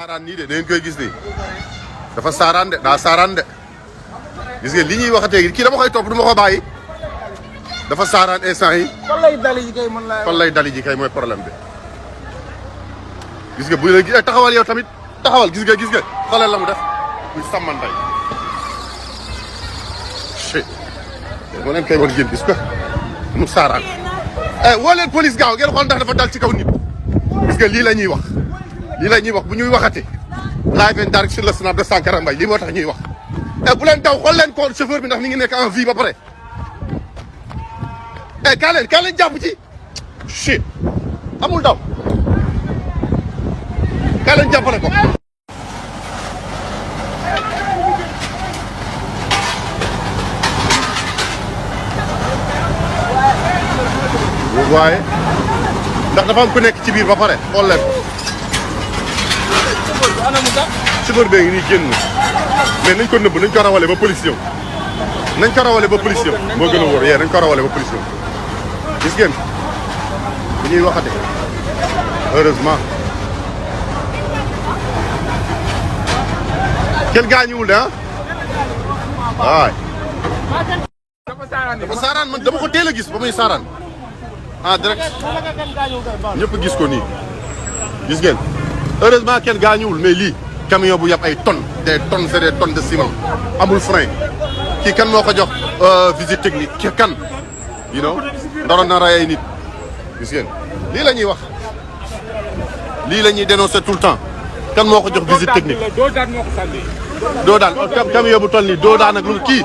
saaraan nii de da ngeen koy gis nii dafa saaraan de daa saaraan de gis ngeen li ñuy waxatee kii dama koy topp du ma ko bàyyi dafa saaraan instant yi. fan lay dali ji kay mën laa fan lay dali ji kay mooy problème bi. gis nga bu la taxawal yow tamit taxawal gis nga xoolal la mu def muy sàmmantay. moo leen koy wan ngeen gis ko mu saaraan. woo leen police gaaw ngeen xool ndax dafa dal ci kaw nit. gis nga lii la ñuy wax. lii la ñuy wax bu ñuy waxati live en direct sur le snap de Sankara Mbaye lii moo tax ñuy wax bu leen daw xool leen ko chauffeur bi ndax mi ngi nekk en vie ba pare kaa leen jàpp ci shit amul daw kaa leen jàppale ko waaye ndax dafa am ku nekk ci biir ba pare xool leen ko chauffeur bee ngi nii génn mais nañ ko nëbb nañ ko rawale ba police yow nañ ko rawale ba police yow moo gën a wóor yee nañ ko rawale ba police yow gis ngeen bu ñuy waxate heureusement kenn gaañuwul de ah waay dafa saaraan man dama ko teel a gis ba muy saaraan en direct ñëpp gis ko nii gis ngeen heureusement kenn gaañuwul mais lii camion bu yàpp ay tonnes des tonnes et des tonnes de ciment amul frein kii kan moo ko jox visite technique kii kan you know ndaroon na ray ay nit gis ngeen lii la ñuy wax lii la ñuy dénoncer tout le temps kan moo ko jox visite technique doo daan camion bu toll nii doo daan ak lu kii